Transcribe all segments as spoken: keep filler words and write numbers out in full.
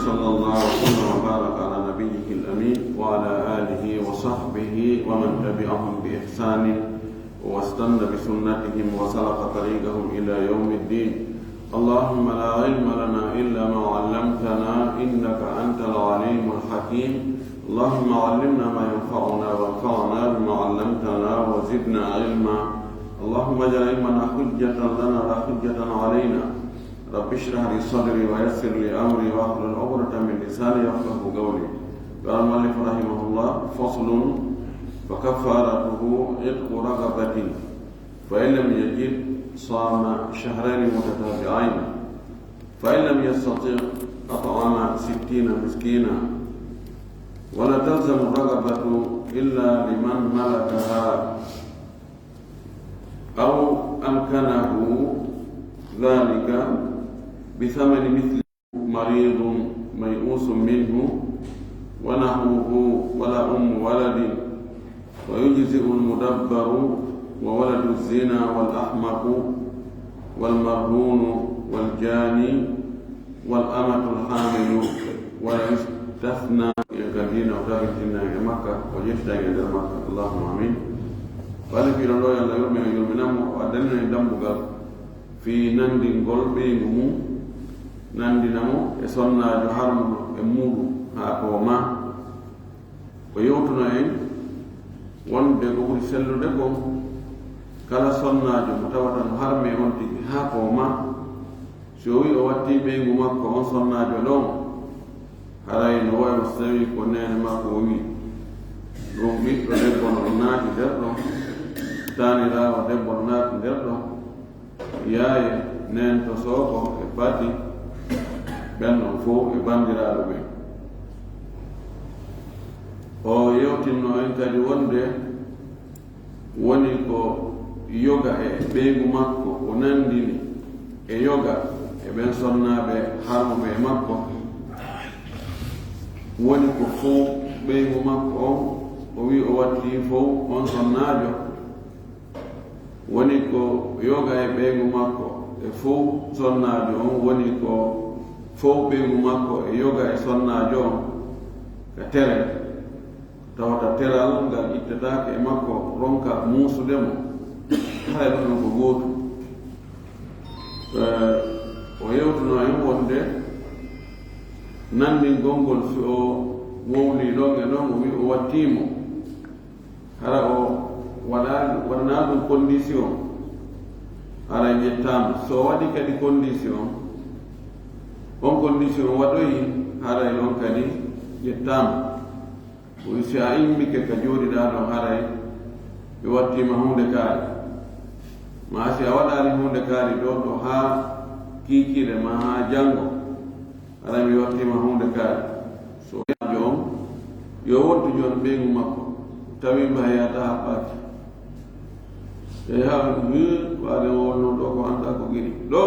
صلى الله وسلم وبارك على نبيه الأمين وعلى آله وصحبه ومن تبعهم بإحسان واستن بسنتهم وسلك طريقهم إلى يوم الدين. اللهم لا علم لنا إلا ما علمتنا إنك أنت العليم الحكيم. اللهم علمنا ما ينفعنا وانفعنا بما علمتنا وزدنا علما. اللهم اجعل علمنا حجة لنا لا حجة علينا. رب اشرح لي صدري ويسر لي أمري واحلل عقدة من لساني يفقه قولي. قال المؤلف رحمه الله: فصل: فكفارته عتق رقبة، فإن لم يجد صام شهرين متتابعين، فإن لم يستطع أطعم ستين مسكينا، ولا تلزم الرقبة إلا لمن ملكها أو أمكنه ذلك بثمن مثل مريض ميؤوس منه ونحوه ولا أم ولد، ويجزئ المدبر وولد الزنا والأحمق والمرهون والجاني والأمة الحامل ولا يستثنى. Yen ka diina o tabintinna e Makka, o ƴettita e nder Makka. Allahumma amin. Walla fiɗo ɗo, yo Allah yurme, o yurminamo, o addanino en dambugal fii nandingol ɓeyngu mum, nandina mo e sonnaajo harmuɗo e muuɗum haa ko ma. O yewtuno en wonde ko ɓuri sellude kon, kala sonnaajo mo tawata no harmi on tigi haa ko ma, si o wi'i o watti ɓeyngu makko on sonnaajo ɗon, haray no wa'i no si tawii ko neene makko o wi'i, ɗum ɓiɗɗo debbo no naati nder ɗon, taaniraawo debbo no naati nder ɗon, yaaye, neento sooko e pati, ɓen ɗon fow e banndiraaɓe ɓen. O yewtinno en kadi wonde woni ko yoga e ɓeyngu makko, o nandini e yoga e ɓen sonnaaɓe harmuɓe e makko, woni ko fow ɓeyngu makko on, o wi'i o watti fow on sonnaajo, woni ko yoga e ɓeyngu makko e fow sonnaajo on, woni ko fow ɓeyngu makko e yoga e sonnaajo on ka tere, tawata teral ngal ittetaake e makko, ronka muusude mo, haray ɗum ɗon ko gootum. Eh, o yewtuno en wonde nandingol ngol, si o wowlii ɗon e ɗon, o wi'i o wattii mo, hara o waɗaali, waɗanaa ɗum condition, haray ƴettaama. So o waɗi kadi condition, on condition o waɗoyi, haray ɗon kadi ƴettaama. O wi'i, si a immike ka jooɗiɗaa ɗon, haray mi wattii ma huunde kaari. Maa si a waɗaali huunde kaari ɗo, ɗo haa kiikiiɗe maa haa janngo, haray mi wattii ma huunde kaari. So o wi'aajo on, yo wontu jooni ɓeyngu makko, tawi mbaheyaata haɓɓaaki. Eyi, haa, hmm, ko aden o wonnoo ɗo, ko anndaa ko giri. Ɗo,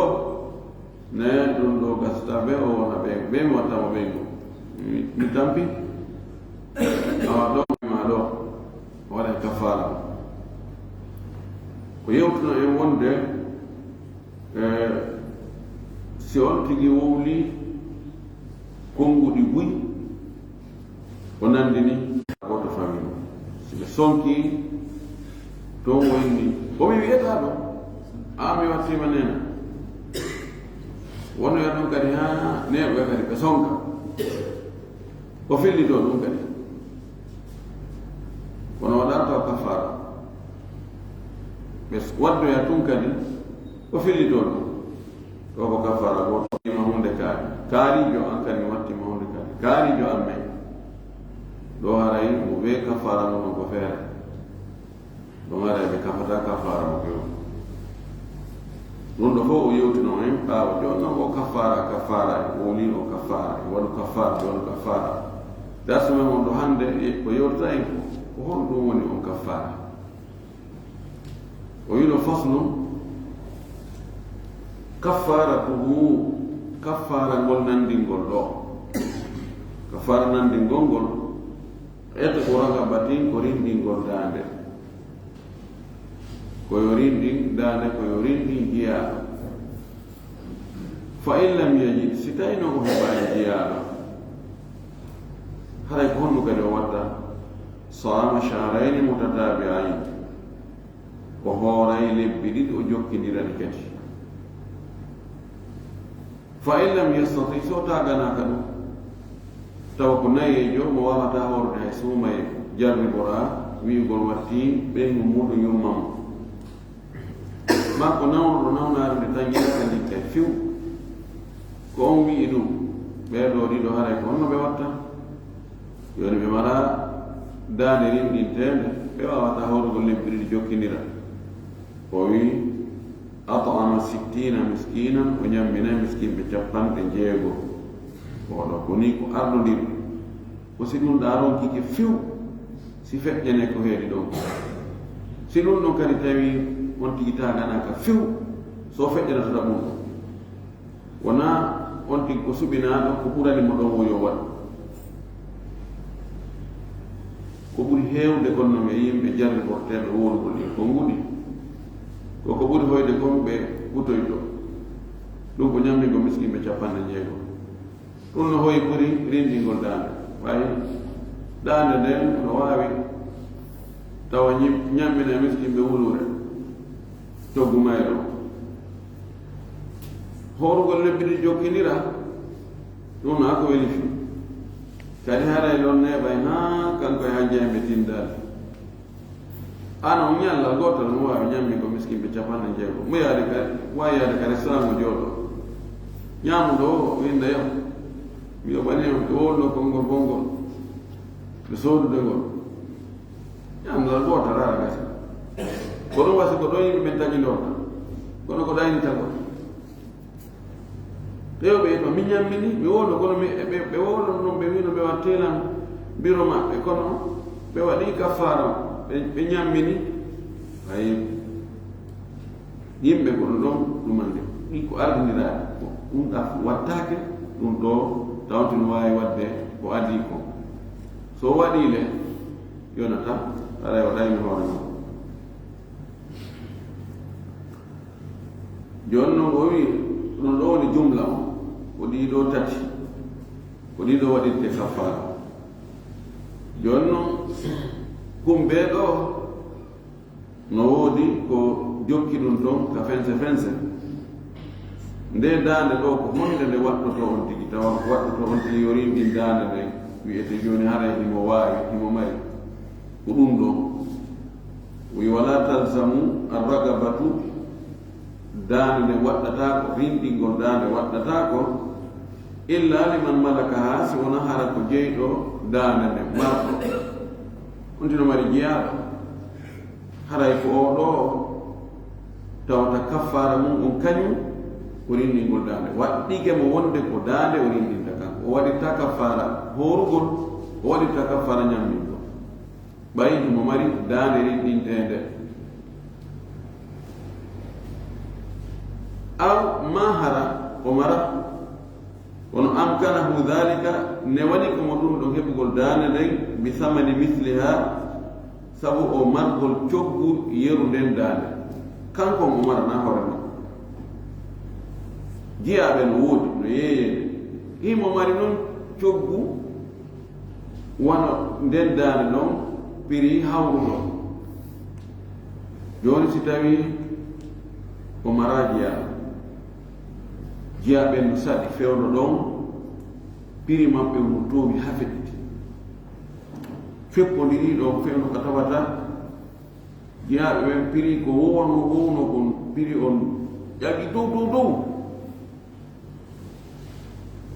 ne, ɗum ɗo gasata, ɓe o wona ɓe, ɓe mi watta mo ɓeyngu. Mi, mi tampi. Awa ɗo, ma ɗo, o waɗa kafaara. Ko yewtuno en wonde, eh, si on tigi wowli konnguɗi buy, o nandini gooto famille. Si ɓe sonki, to o inni, ko mi wi'ata ɗo, a mi wattiima neena. Wonoya ɗum kadi haa neeɓoya kadi ɓe sonka. Ko fillitoo ɗum kadi. Kono waɗaa taw kafaara. Ɓe waddoya tun kadi, ko fillitoo ɗum. Ɗo ko kafaara gooto. Ima huunde kaari. Kaariijo an kadi watti ma huunde kaari. Kaariijo an men. Ɗo haray mo ɓe kafaara mum ko feere. Ɗum haray ɓe kafata kafaara mo few. Ɗum ɗo fof o yewtino en ɓaawo. Jooni noon ko kafaara, kafaara, o woni o kafaara, o waɗu kafaara, o waɗu kafaara. Darsu men on ɗo hannde, e ko yewtata en ko, ko honɗum woni on kafaara? O wi'no faslu, kaffaaratuhu, kaffaara ngol nanndingol ɗo. Kaffaara nanndingol ngol, itqu raqabatin, ko rinndingol daande. Ko yo rinndin daande, ko yo rinndin jiyaaɗo. Fa in lam yajid, si tawii noon o heɓaani jiyaaɗo, Haray ko honno kadi o watta? Saama shahrayni mutatabi'ayn. O hooray lebbi ɗiɗi, o jokkindira ɗi kadi. Fa in lam yastati, so taaganaaka ɗum, tawa ko nayeejo mo waawataa hoorde hay suumaye, jarribora wi'ugol watti ɓeyngu muuɗum yumma mo. Maa ko nawnuɗo nawnaare nde tanngiraaka ndin kay few. Ko on wi'i ɗum, ɓee ɗoo ɗiɗo haray ko honno ɓe watta? Jooni ɓe maraa daande rinɗinteende, ɓe waawataa hoorugol lebbi ɗiɗi jokkindira. O wi'i, at'ama sittina miskinan, o ñammina miskinɓe capanɗe jeego. Oɗo ko ni ko ardondirɗo. Ko si ɗum ɗa ronkike few, si feƴƴane ko heedi ɗon. Si ɗum ɗon kadi tawi on tigi taaganaaka few, so feƴƴanata ɗum ɗon. Wonaa on tigi ko suɓinaaɗo, ko ɓurani mo ɗon wo yo waɗu. Ko ɓuri heewde kon non e yimɓe jarriborteeɓe wowlugol ɗin konnguɗi, ko ko ɓuri hoyde kon ɓe kutoyto. Ɗum ko ñammingol miskinɓe capanɗe jeego. Ɗum no hoyi ɓuri rinɗingol daande. Ɓay daande nden no waawi tawa ñim-, ñammina miskinɓe wuluure, coggu mayre on. Hoorugol lebbi ɗiɗi jokkindira, ɗum na ko weli fii. Kadi haray ɗon neeɓay haa kanko e hajjayɓe tindaali. An on ñallal gootal mo waawi ñammingol miskinɓe capanɗe jeego. Mo yaade ka, waawi yaade ka restaurant mo jooɗo. Ñaamuɗo o, o inda yam. Mi yoɓani on, ɓe wowlunoo konngol bonngol. Ɓe soodude ngol. Ñamndal gootal ara gasi. Ko ɗum wasi ko ɗon yimɓe ɓen taƴindorta. Kono ko ɗaynitagol. Ɓe yo ɓe no mi ñammini, mi wowlo, kono mi, ɓe, ɓe wowlo non, ɓe wino ɓe wattee lan biro maɓɓe, kono ɓe waɗi kaffaara, ɓe, ɓe ñammini. Ayi, yimɓe kono ɗon ɗumande, ɗi ko ardindiraaɗi, ko ɗum ɗa wattaake, ɗum ɗo tawti no waawi waɗde ko adii ko. So waɗii le, yonata, haray o ɗayni hoore makko. Jooni non o wi'i, ɗum ɗo woni jumla on, ko ɗii ɗoo tati, ko ɗii ɗoo waɗirte kaffaara. Jooni non, kumbee ɗoo, no woodi ko jokki ɗum ton ka fense fense. Nde daande ɗoo, ko honde nde waɗɗotoo on tigi? Tawa ko waɗɗotoo on tigi yo rinɗin daande nden, wi'ete jooni haray himo waawi, himo mari. Ko ɗum ɗoo. Wi wala talzamu arragabatu, daande nde waɗɗataako, rinɗingol daande waɗɗataako, illa liman malakaha, si wona hara ko jeyɗo daande nde, marɗo. On tino mari jiyaaɗo. Haray ko oo ɗoo tawata kaffaara mum on kañum ko rinɗingol daande. Waɗɗike mo wonde ko daande o rinɗinta kan. O waɗirta kaffaara hoorugol, o waɗirta kaffaara ñammingol. Ɓay himo mari daande rinɗinteende. Aw maa hara o mara, kono amkanahu dhalika, newani ko mo ɗum ɗon heɓugol daande nden, bi thamani mithliha, sabu o margol coggu yeru nden daande. Kanko o marana hoore makko. Jiyaaɓe no woodi, no yeeyeede. Himo mari non coggu wano nden daande non, piri hawruɗo. Jooni si tawi o maraa jiyaaɓe, jiyaaɓe no saɗi fewndo ɗon, piri maɓɓe no toowi haa feƴƴiti. Feppondiri ɗon fewndo ka tawata jiyaaɓe ɓen piri ko wowno, wowno kon piri on ƴaɓi dow, dow, dow.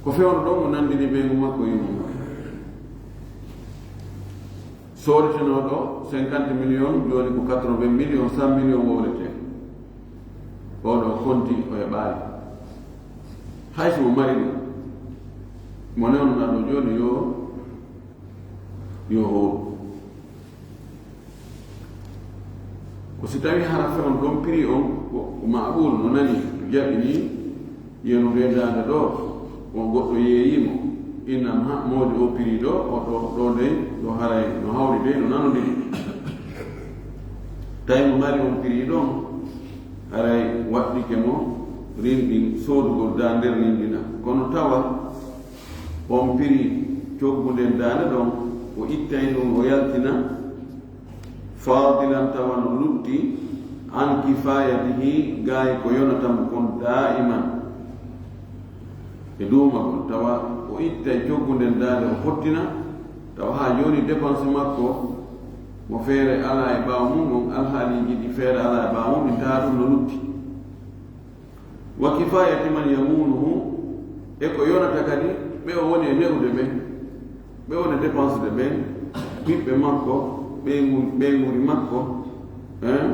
Ko fewndo ɗon o nandini ɓeyngu makko yumma. Sooretenooɗo cinquante millions, jooni ko quatre-vingts millions, cent millions wowletee. Oɗo konti o heɓaali. Hay so mo mari ɗum, mo newnoɗaa ɗo jooni yo, yo hooru. Ko si tawi hara fewndo ɗon piri on ko, ko maɓuul no nani, no jaɓi ni, yeru nde daande ɗo, on goɗɗo yeeyii mo, innan ha moodi o piri ɗo, o ɗo, ɗo dey, ɗo haray no hawri dey, no nanondiri. Tawi mo mari on piri ɗon, haray waɗɗike mo rinɗin soodugol daande nder rinɗina. Kono tawa on piri Coggu nden daande ɗon, o ittay ɗum, o yaltina, fadilan, tawa no lutti, an kifayatihi, gaay ko yonata mo kon daiman e duumagol, tawa o ittay coggu nden daande, o fottina, tawa haa jooni dépense makko mo feere alaa e ɓaawo mum on, alhaaliiji ɗi feere alaa e ɓaawo mum, ɗin tawa ɗum no lutti. Wa kifayati man yamunuhu, e ko yonata kadi ɓe o woni e ne'ude ɓen, ɓe woni e dépense de ɓen, ɓiɓɓe makko, ɓeyngu-, ɓeynguuri makko, hein?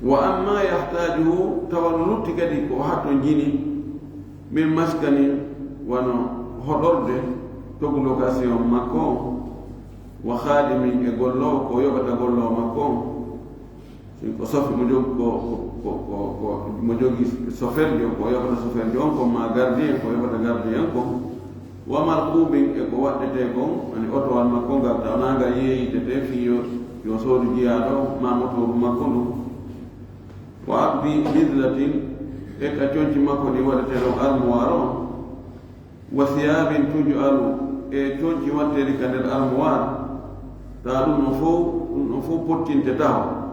Wa amma yahtajuhu, tawa no lutti kadi ko hattonjini, min maskani, wano hoɗorde, togu location makko on, wa khadimin, e golloowo, ko yoɓata golloowo makko on. Si ko sofi mo jog-, ko, ko, ko, ko, ko mo jogi soferjo, ko yoɓata soferjo on kon, ma gardien, ko yoɓata gardien on kon. Wa markubin, e ko waɗɗetee kon, ani otowal makko ngal, tawa na ngal yeeyitete fii yo, yo soodu jiyaaɗo, ma motooru makko ndun. Wa aqdi bidlatin, e ka conci makko ɗi waɗetee ɗon armoire on. Wa thiyabin tuj'alu, e conci watteeɗi ka nder armoire, ta ɗum no fow, ɗum no fow pottinte taho.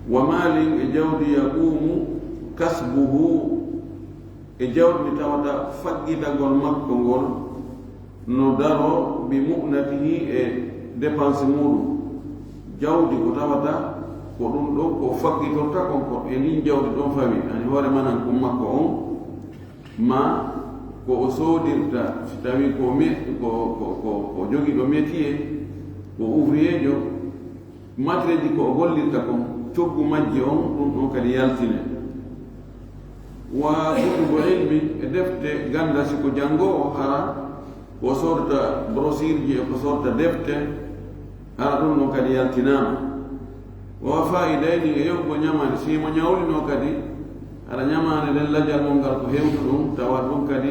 Wa malin, e jawdi, yaqumu kasbuhu, e jawdi ndi tawata faggitagol makko ngol no daro bi mu'natihi, e dépense muɗum. Jawdi ko tawata ko ɗum ɗon ko faggitorta kon ko e ndin jawdi ɗon fawi, ani hoore manan kun makko on, ma ko o soodirta, si tawi ko me-, ko, ko, ko, ko jogiiɗo métier, ko ouvrier jo, matériel ji ko o gollirta kon, coggu majji on, ɗum ɗon kadi yaltine. Wa kutubu ilmi, e defte ganda, si ko janngoowo, hara ko soodata brochure ji e ko soodata defte, hara ɗum ɗon kadi yaltinaama. Wa fa'idayni, e yoɓugol ñamaande, si mo ñawlinoo kadi, hara ñamaande nden lajal mum ngal ko hewtu ɗum, tawa ɗum kadi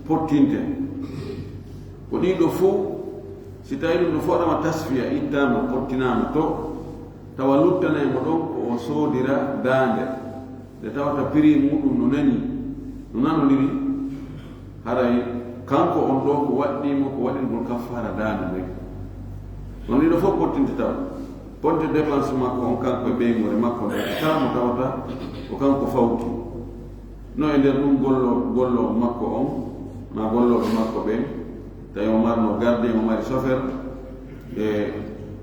pottinte. Ko ɗiɗo fow, si tawi ɗum ɗo fof ɗama tasfiya, ittaama, pottinaama to, tawa luttanay mo ɗon ko o soodira daande, nde tawata prix muɗum no nani, no nanondiri, haray kanko on ɗo ko waɗɗii mo ko waɗirgol kaffaara daande nden. Kono ɗiɗo fof pottinte taw. Ponte dépense makko on, kanko e ɓeynguure makko nden, kala mo tawata ko kanko fawti. No e nder ɗum gollo-, golloowo makko on, ma gollooɓe makko ɓen, tawi o marno gardien, o mari chauffeur, e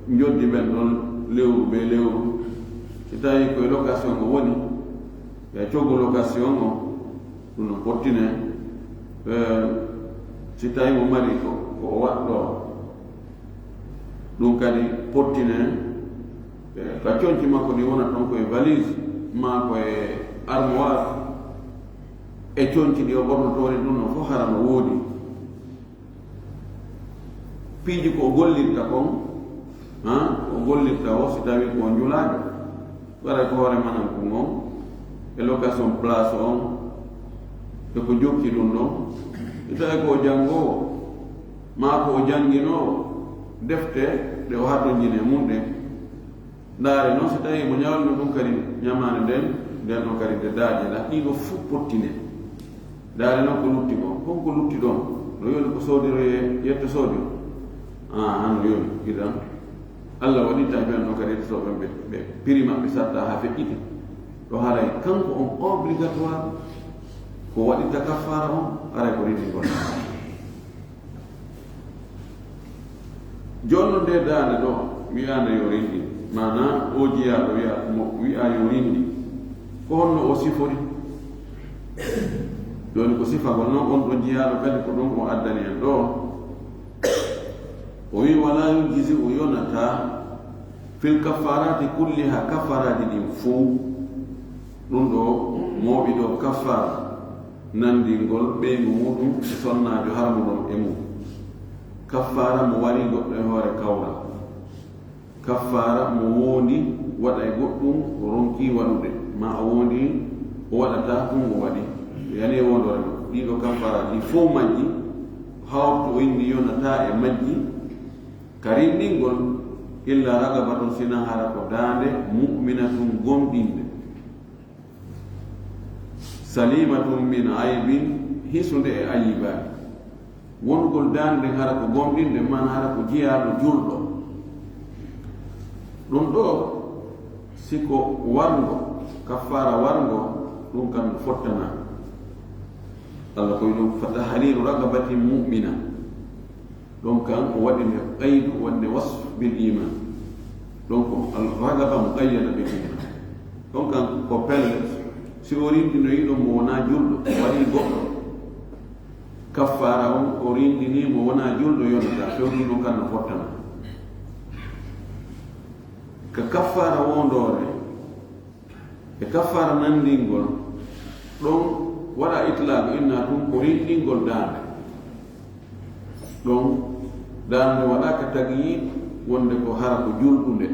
njoddi men ɗon lewru be lewru. Si tawi ko e location o woni, e coggu location on, ɗum no pottine. E, si tawi mo mari ko, ko o waɗɗo, ɗum kadi pottine. E, ka conci makko ɗi wona toon ko e valise, ma ko e armoire, e conci ɗi o ɓornotoori ɗum no fof hara no woodi. Piiji ko o gollirta kon, ha, ko o gollirta o, si tawi ko o njulaajo, waɗa ko hoore manan kun on, e location place on, e ko jokki ɗum ɗon. Si tawi ko o janngoowo, ma ko o jannginoowo, defte ɗe o hatonjini e mum ɗen. Ndaare noon, si tawii mo ñawlino ɗum kadi ñamaande nden, nden ɗon kadi nde daaƴe ɗa, ɗiɗo fof pottine. Ndaare noon ko lutti ko, kon ko lutti ɗon, no yoni ko soodiro ye-, yetto soodio? Ah, han no yoni, idan. Allah waɗi tawi ɓen ɗon kadi yetto soodio ɓen ɓe, ɓe prix maɓɓe satta haa feƴƴiti. Ɗo haray kanko on obligatoire ko waɗirta kaffaara on, haray ko rindingol. Jooni no nde daande ɗo wiyaande yo rindi, maanaa o jiyaaɗo wiya, mo wiya yo rindi, ko honno o sifori? Jooni ko sifagol noon on ɗo jiyaaɗo kadi ko ɗum o addani en ɗo. O wi, "Wala yujzi, o yonata, fil kaffarati kulliha, kaffaraaji ɗin fow." Ɗum ɗo mooɓi ɗo kaffaara. Nanndingol ɓeyngu muuɗum e sonnaajo harmuɗon e mum. Kaffaara mo wari goɗɗo e hoore kawral. Kaffaara mo woondi waɗa e goɗɗum o ronkii waɗude, maa o woondi o waɗataa ɗum o waɗi. Yani e woondoore makko. Ɗiɗo kaffaara ɗi fow majji, hawtu o inni yonataa e majji, ka rinndingol, illa raqabatun, sina hara ko daande, mu'minatun, gomɗinde. Salimatun min aybin, hisunde e ayibaaji. Wonugol daande nden hara ko gomɗinde, maana hara ko jiyaaɗo julɗo. Ɗum ɗo, si ko warngo, kaffaara warngo, ɗum kam no fottana. Allah koy ɗum, "Fa tahriru raqabatin mu'mina." Ɗum kan o waɗi nde qaydu, wonde wasf bil iman. Donc, al raqaba muqayyada bil iman. Ɗum kan ko pelle, si o rindinoyi ɗum mo wonaa julɗo, o waɗi goɗɗo. Kaffaara on, o rindini mo wonaa julɗo yonata, fewndo ɗum kan no fottana. Ka kaffaara wondoore, e kaffaara nanndingol, ɗon waɗa itlaq, inna tun ko rinɗingol daande. Ɗon daande waɗaaka tagyid wonde ko hara ko julɗunde,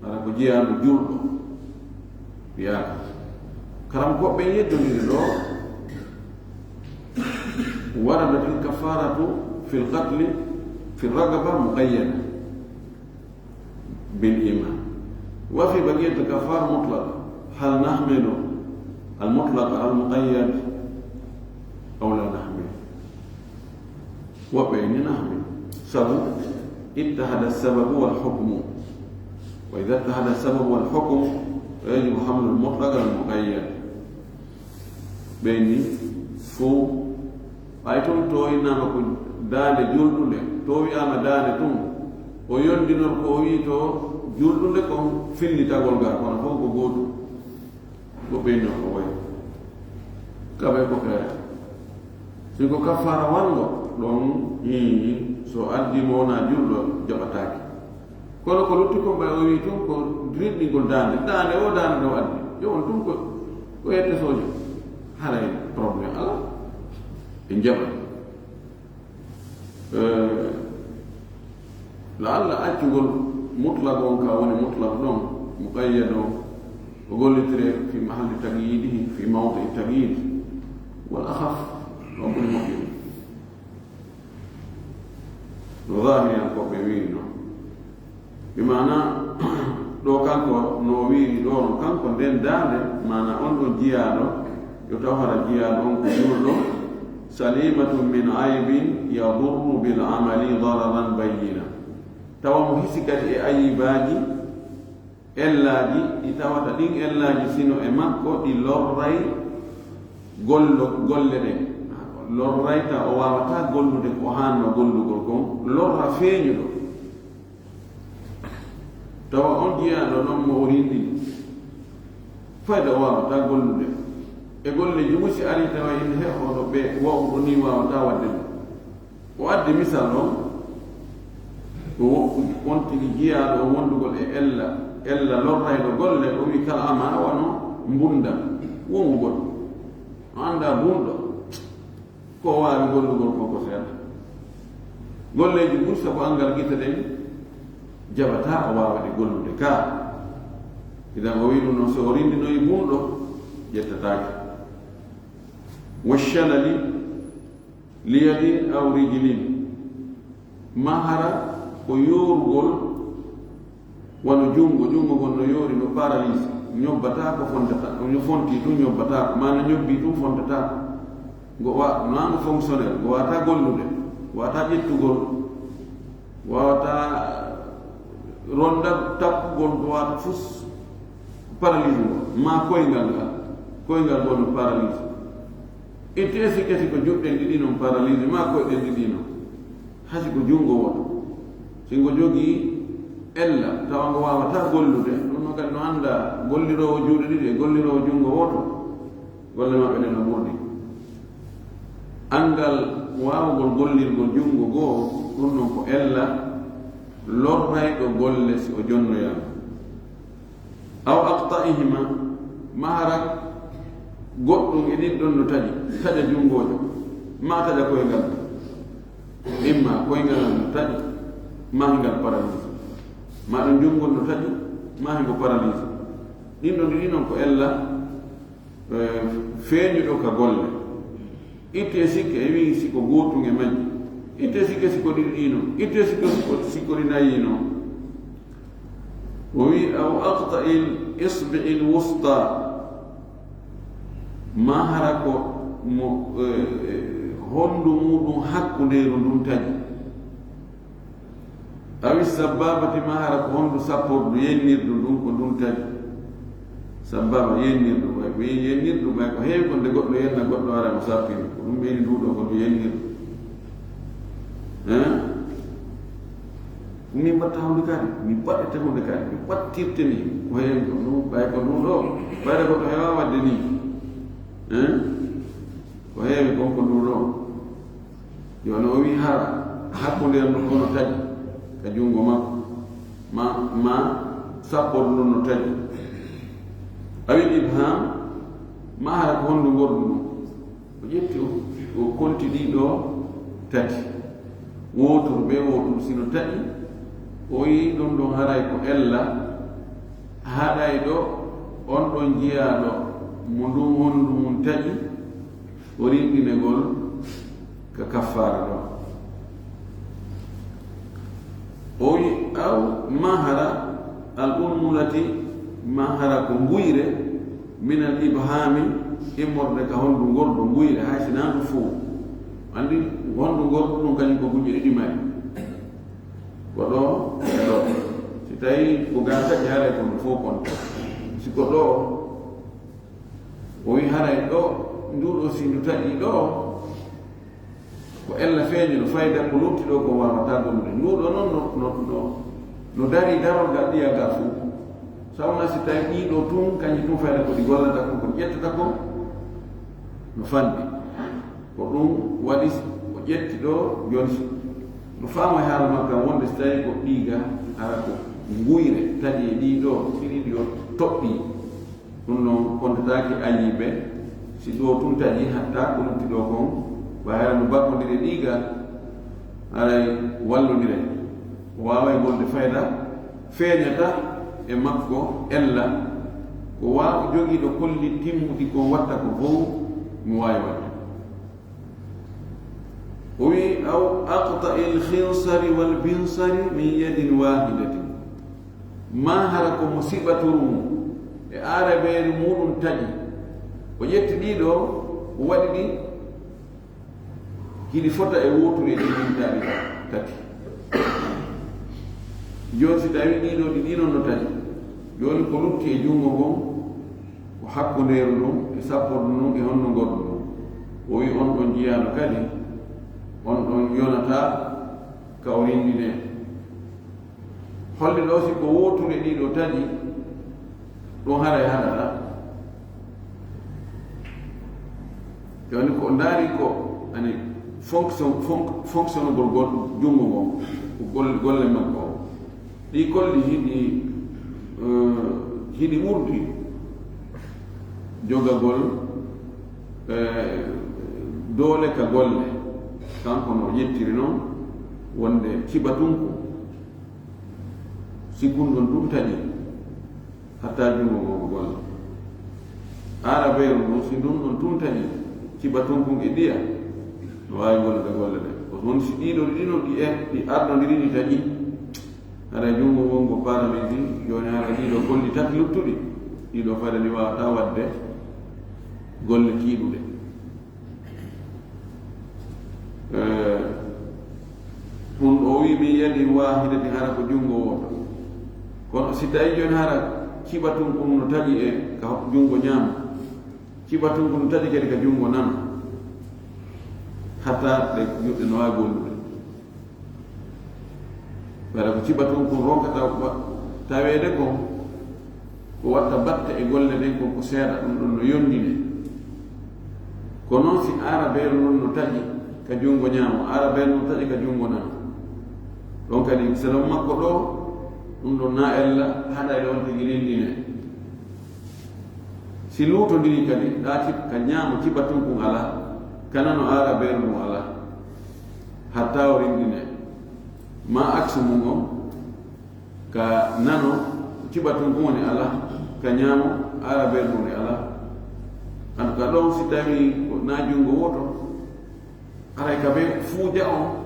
hara ko jeyaano julɗo. Wiyaaka. Karam ko ɓe yeddondiri ɗo, waradat il kafaratu fil qatli fi ragaba muqayyada. بالإيمان. وفي بقية الكفار مطلق. هل نحمل المطلق على المقيد أو لا نحمل؟ وبين نحمل. سبب اتحد السبب والحكم. وإذا اتحد السبب والحكم فيجب حمل المطلق على المقيد. Ɓe ni fof, ɓay toon tooynaama ko daande julɗunde, to wiyaama daande tun, o yondinor ko o wi'i to julɗunde kon fillitagol ngal, kono fof ko gootum. Ko ɓeyno ko wayi. Kaɓe ko feere. Si ko kaffaara warngo, ɗon, hii, so addi mo wonaa julɗo, jaɓataake. Kono ko lutti ko mbay o wi'i tun ko rinɗingol daande. Daande o daande ɗo addi. Yo on tun ko, ko yette soojo. Haray problème alaa. Ɓe njaɓa. Eh, la alla accugol mutlaq on ka woni mutlaq ɗon, muqayyad on, o gollitire fi mahalli taqyidihi, fi mawdi taqyid. Wal akhaf, ɗon ɓuri moƴƴude. No zahiriyankooɓe wiiri non. Bi maana, ɗo kanko no wiiri ɗo no kanko nden daande, maana on ɗon jiyaaɗo, yo taw hara jiyaaɗo on ko julɗo, salimatun min aybin yadurru bil amali dararan bayyina. Tawa mo hisi kadi e ayibaaji, ellaaji ɗi tawata ɗin ellaaji sino e makko ɗi lorray gollo-, golle ɗen. Lorray ta o waawata gollude ko haanno gollugol kon, lorra feeñuɗo. Tawa on jiyaaɗo non mo o rinɗini. Fayda o waawata gollude. E golleeji musi ari tawa ina he oɗo ɓe wawɗo ni waawata waɗde ɗum. O addi misal on, ko on tigi jiyaaɗo o wondugol e ella, ella lorrayɗo golle, o wi kala ama wano mbunda, wongugol. O annda bunɗo, ko o waawi gollugol ko ko seeɗa. Golleeji ɓuri sabu anngal gite ɗen jaɓata o waawa ɗe gollude ka. Idan o wi ɗum noon, so o rindinoyi bunɗo, ƴettataake. Wa shalali, liyadin aw rijlin, ma hara ko yoorugol wano junngo, junngo ngon no yoori, no paralysé, ñobbata ko fontata, no fonti tun ñobbata ko, ma no ñobbi tun fontata ko. Ngo wa-, no ngo fonctionnel, ngo wata gollude, wata ƴettugol, wata ronda tappugol, ngo wata fus paralysé ngo, ma koyngal ngal, koyngal ngo no paralysé. Itti e sikke si ko juɗɗen ɗiɗi non paralysé, ma koyɗen ɗiɗi non. Hasi ko junngo woto. Si ngo jogii ella, tawa ngo waawata gollude, ɗum no kadi no annda golliroowo juuɗe ɗiɗi e golliroowo junngo woto, golle maɓɓe ɗen no ɓurdi. Anngal waawugol gollirgol junngo goo, ɗum non ko ella lorrayɗo golle si o jonnoyaama. Aw aqta'ihima, ma hara goɗɗum e ɗin ɗon no taƴi, taƴa junngoojo, ma taƴa koyngal. Imma koyngal no taƴi, ma hingal paralysé. Ma ɗum junngol no taƴi, ma hingo paralysé. Ɗin ɗon ɗiɗi non ko ella, eh, feeñuɗo ka golle. Itti e sikke, e wi'i si ko gootum e majji. Itti e sikke si ko ɗiɗi ɗi non. Itti e sikke si ko, si ko ɗi nayi non. O wi'i, "Aw aqta'il isbi'il wusta." Ma hara ko mo, eh, eh, Hondu muɗum hakkundeeru ndun taƴi. Awi sabbaabati, maa hara ko hondu sappordu yennirdu ndun, ko ndun taƴi. Sabbaaba yennirdu, ɓay ko yennirdu, ɓay ko heewi ko nde goɗɗo yenna goɗɗo, hara mo sappiri. Ko ɗum ɓeyni ndu ɗoo, ko ndu yennirdu. Hein? Min mbatta hunde kadi, min mbaɗete hunde kadi, min mbattirte ni. Ko heewi ko ndu, ɓay ko ndu ɗoo, ɓayde goɗɗo heewa waɗde ni. Hein? Ko heewi kon ko ndu ɗoo. Jooni o wi'i hara hakkunde en ɗon kono taƴi ka junngo makko, ma, ma sappo ɗum ɗon no taƴi. Awi ibham, ma hara ko hondu ngordu ɗum. O ƴetti o, o konti ɗi ɗoo tati. Wootur be wootur si no taƴi, o wi'i ɗum ɗon haray ko ella, haɗay ɗo on ɗon jiyaaɗo mo ndun hondu mum taƴi, o rinɗinegol ka kaffaara ɗon. O wi'i, aw mahara al ulmulati, mahara ko nguyre, min al ibhami, immorde ka hondu ngordu nguyre, hay si naa ɗum fow. Anndi hondu ngordu ɗum kañum ko gujjo ɗiɗi mari. Ko ɗoo, e ɗoo. Si tawi ko gaa taƴi haray ko ɗum fow kon. Si ko ɗoo, o wi'i haray ɗoo, ndu ɗoo si ndu taƴi ɗoo, ko ella feeñuɗo, fayda ko lutti ɗoo ko waawataa gollude. Ndu ɗoo non no, no, no, no darii darorgal ɗiya gaa fow. Sawna si tawi ɗii ɗoo tun, kañi tun fayda ko ɗi gollata kon, ko ƴettata kon, no fanɗi. Ko ɗum waɗi o ƴetti ɗoo, jooni si no faamoo e haala makka wonde si tawi ko ɗii gaa, hara ko nguyre taƴi e ɗii ɗoo, si ɗii ɗoo toɓɓii. Ɗum noon, kontataake ayiibe, si ɗoo tun taƴi, hatta ko lutti ɗoo kon, wa hara no bakkondire ɗii gaa, haray wallondire. O waaway golde fayda, feeñata e makko ella, ko wa jogiiɗo kolli timmuɗi kon watta ko fow, mo waawi waɗde. O wi'i, aw aqta'il khinsari wal binsari min yadin wahidatin. Ma hara ko mo siɓaturu mum e aarabeeri muɗum taƴi. O ƴetti ɗii ɗoo, o waɗi ɗi hiɗi fota e wooturu e ɗin ɓintaaɗi tati. Jooni si tawi ɗii ɗoo ɗi ɗii non no taƴi. Jooni ko lutti e junngo ngon, ko hakkundeeru ndun e sappordu ndun e honno ngordu ndun. O wi'i on ɗon jiyaaɗo kadi, on ɗon yonataa ka o rinndinee. Holli ɗoo si ko wooturu e ɗii ɗoo taƴi, ɗum haray haɗataa. Jooni ko o ndaari ko, ani, fonction, fonc-, fonctionnagol gol-, junngo ngon, ko gol-, golle makko o. Ɗi kolli hiɗi, eh, hiɗi ɓurdi jogagol, eh, doole ka golle. Kanko no o ƴettiri non wonde ciɓatunku, si kun ɗon tun taƴi, hatta junngo ngon ko golle. Aarabeeru ndun, si ndun ɗon tun taƴi, ciɓatunkun e ɗiya, no waawi gollude golle ɗen. Ko woni si ɗii ɗoo ɗiɗi non ɗi e, ɗi ardondiri ɗi taƴi, haray junngo ngon ko paramedi, jooni haray ɗii ɗoo kolli tati luttuɗi, ɗii ɗoo fayda ndi waawataa waɗde golle tiiɗuɗe. Eh, ɗum o wi'i min yadin wahidatin, hara ko junngo wooto. Kono si tawi jooni hara ciɓatunkun no taƴi e ka junngo ñaamo, ciɓatunkun no taƴi kadi ka junngo nano, hatta ɗe juɗɗe no waawi gollude. Wara ko ciɓatunkun ronkata wa-, taweede kon, ko watta batte e golle ɗen kon ko seeɗa, ɗum ɗon no yondine. Ko noon si aarabeeru ndun no taƴi ka junngo ñaamo, aarabeeru ndun taƴi ka junngo nano. Ɗon kadi selon makko ɗoo, ɗum ɗon na ella haɗa e ɗon tigi rinndine. Si luutondiri kadi, ɗa cib-, ka ñaamo ciɓatunkun alaa, ka nano aarabeeru ndun alaa, hatta o rinndine. Ma aksu mum on, ka nano ciɓatunkun woni alaa, ka ñaamo aarabeeru ndun woni alaa. En tout cas, ɗon si tawi ko na junngo wooto, haray ka ɓe fuuja on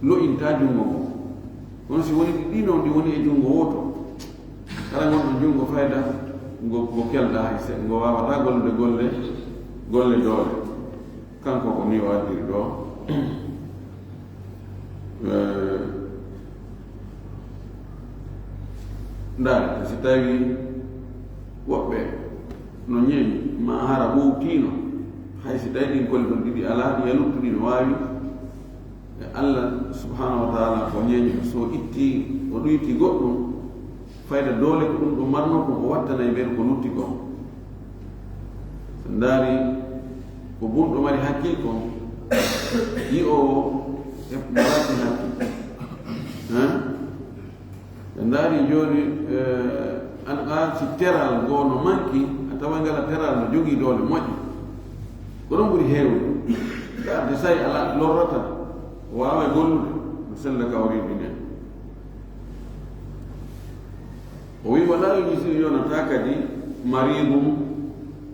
lo'inta junngo ngon. Kono si woni ɗi ɗiɗi non ɗi woni e junngo wooto, hara ngon ɗon junngo fayda ngo, ngo kelɗa hay se-, ngo waawataa gollude golle, golle doole. Kanko ko ni o addiri ɗo. Eh, ndaarete, si tawi woɓɓe no ñeeñi, ma hara ɓowtiino, hay si tawi ɗin kolli ɗon ɗiɗi alaa, ɗi e luttuɗi no waawi. E Allah subhanahu wa ta'ala ko ñeeñuɗo, so itti, o ɗoyti goɗɗum, fayda doole ko ɗum ɗo marno ko, o wattanay ɓen ko lutti kon. So ndaari ko bunɗo mari hakkil kon, yi'oowo e maraki hakkil. Hein? Ɓe ndaari jooni, eh, an ɗa si teral goo no manki, a tawa ngala teral no jogii doole moƴƴe. Ko ɗum ɓuri heewde. Ndaarde say alaa lorrata, o waaway gollude, no sella ka o rinɗinee. O wi'i, "Walaa yujzi'u, yonataa kadi mariidun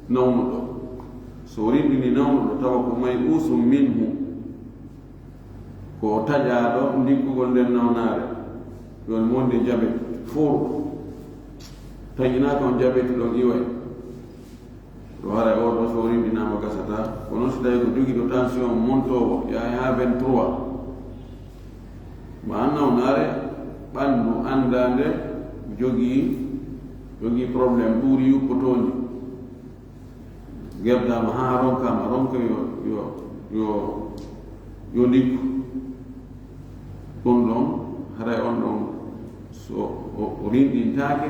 nawnuɗo." So o rinɗini nawnuɗo, tawa ko may'uusun minhu, ko o taƴaaɗo ndikkugol nden nawnaare. Ɗon wonde jabet fow. Taƴinaaka on jabet ɗon iway. Ɗo haray oo ɗoo so o rinɗinaama gasataa. Kono si tawii ko jogiiɗo tension montoowo, yahay haa vingt-trois. Ma an nawnaare ɓanndu anndaande jogii, jogii problème ɓuri yuppotoondi. Gerdaama haa ronkaama, ronka yo, yo, yo, yo ndikku. Ɗum ɗon, haray on ɗon so o, o rinɗintaake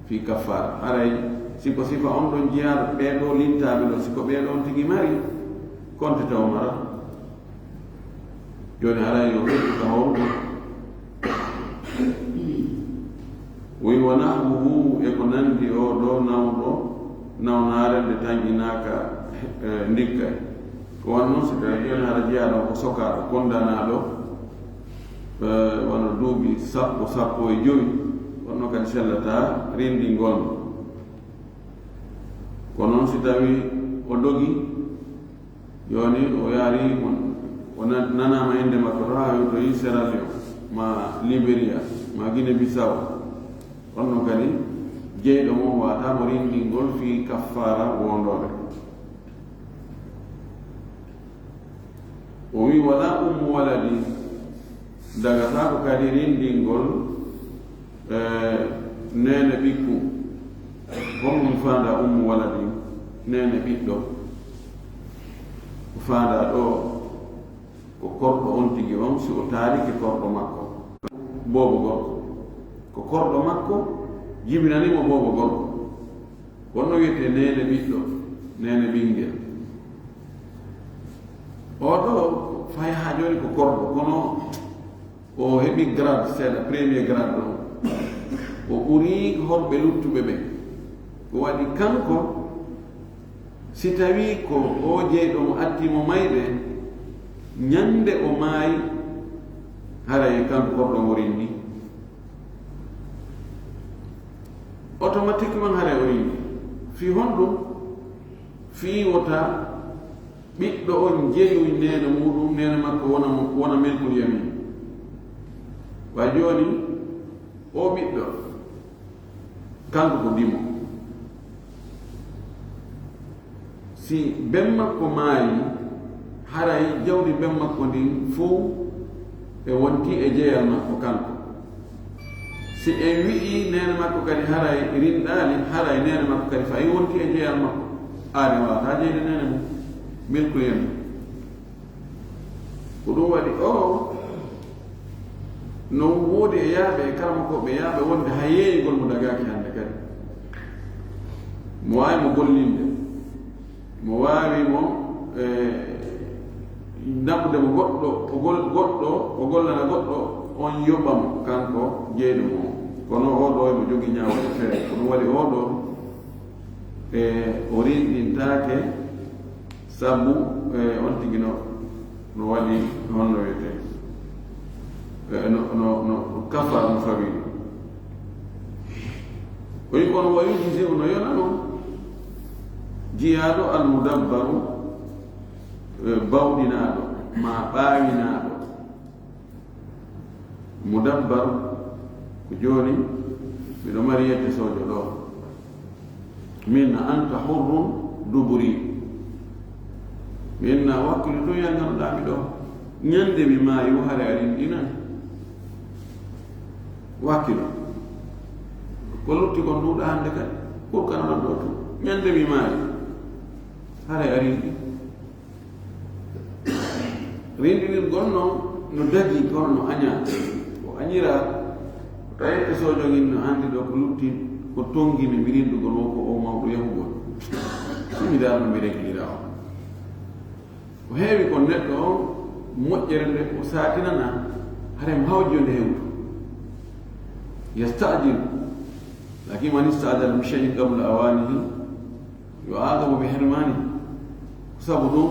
fii kaffaara. Haray si ko sifa on ɗon jiyaaɗo, ɓee ɗoo lintaaɓe ɗon, si ko ɓee ɗon tigi mari, konte taw mara. Jooni haray yo ɓeydu ka hawru. Wi wa nahwuhu, e ko nandi oo ɗoo nawɗo, nawnaare nde tanƴinaaka, eh, ndikkay. Ko wano non, si tawii jooni hara jiyaaɗo ko sokaaɗo, kondanaaɗo, eh, wano duuɓi sappo, sappo e jowi, kono kadi sellataa rinndingol mo. Ko non si tawii o dogi, jooni o yaari, o, o na-, nanaama innde makko to haa yottoyi Sierra Leone, ma Liberia, ma Guinée Bissau. On non kadi, jeyɗo mo waawataa mo rinndingol fii kaffaara woondoore. O wi'i, "Wala ummu waladi," dagataako kadi rinndingol, eh, neene ɓikku. Honɗum faandaa ummu waladi, neene ɓiɗɗo? Ko faandaa ɗoo, ko korɗo on tigi on, si o taarike korɗo makko. Boobo gorko. Ko korɗo makko jibinani mo boobo gorko. Kono wiyetee neene ɓiɗɗo, neene ɓinngel. Oo ɗoo, fay haa jooni ko korɗo, kono o heɓi grade seeɗa, premier grade ɗoo. O ɓuri horɓe luttuɓe ɓen. Ko waɗi kanko, si tawii ko oo jeyɗo mo atti mo mayde, ñande o maayi, haray kanko korɗo mo rinndi. Automatiquement haray o rinndi. Fii honɗum? Fii wota ɓiɗɗo on jeyu neene muuɗum, neene makko wona, wona milkul yamin. Wa jooni, oo ɓiɗɗo, kanko ko dimo. Si ben makko maayi, haray jawdi ben makko ndin fow e wonti e jeyal makko kanko. Si en wi'i neene makko kadi haray rinɗaali, haray neene makko kadi fayi wonti e jeyal makko. Aade waawataa jeyde neene mum, milkul yamin. Ko ɗum waɗi oo no woodi e yaaɓe e karamokooɓe yaaɓe wonde hay yeeyugol mo dagaaki hannde kadi. Mo waawi mo gollinde, mo waawi mo, eh, naɓude mo goɗɗo, o gol-, goɗɗo, o gollana goɗɗo, on yoɓa mo, kanko jeyɗo mo. Kono oo ɗoo emo jogii ñaawde feere. Ko ɗum waɗi oo ɗoo, e, o rinɗintaake. Sabu, eh, on tigi no, no waɗi honno wiyetee, eh, no, no, no kafara no fawi. O wi kono wa yujzi'u, no yona non jiyaaɗo al mudabbaru, eh, bawɗinaaɗo, ma ɓaawinaaɗo. Mudabbar, ko jooni miɗo mari yette soojo ɗoo. Min anta hurrun duburi. Inna, wakkilo tun, yalnano ɗaa mi ɗoo. Ñande mi maayi wo, haray a rinɗinan. Wakkilo. Ko lutti kon ɗuuɗa hande kadi. Kurkana ɗon ɗoo tun. Ñande mi maayi, haray a rinɗi. Rinɗinirgol non no dagii, kono no añaa. Ko añiraa, ko tawi pesoojo ngin no anndi ɗoo ko lutti, ko tonngini mi rinɗugol woo ko oo mawɗo yahugol. Si mi darno mi reglira on. Ko heewi kon neɗɗo on, moƴƴere nde o saatinanaa, haray mo hawji yo nde hewtu. Yasta'jil. Lakin man ista'jala bi shay'in qabla awanihi yu'aqabu bi hirmani. Ko sabu ɗum,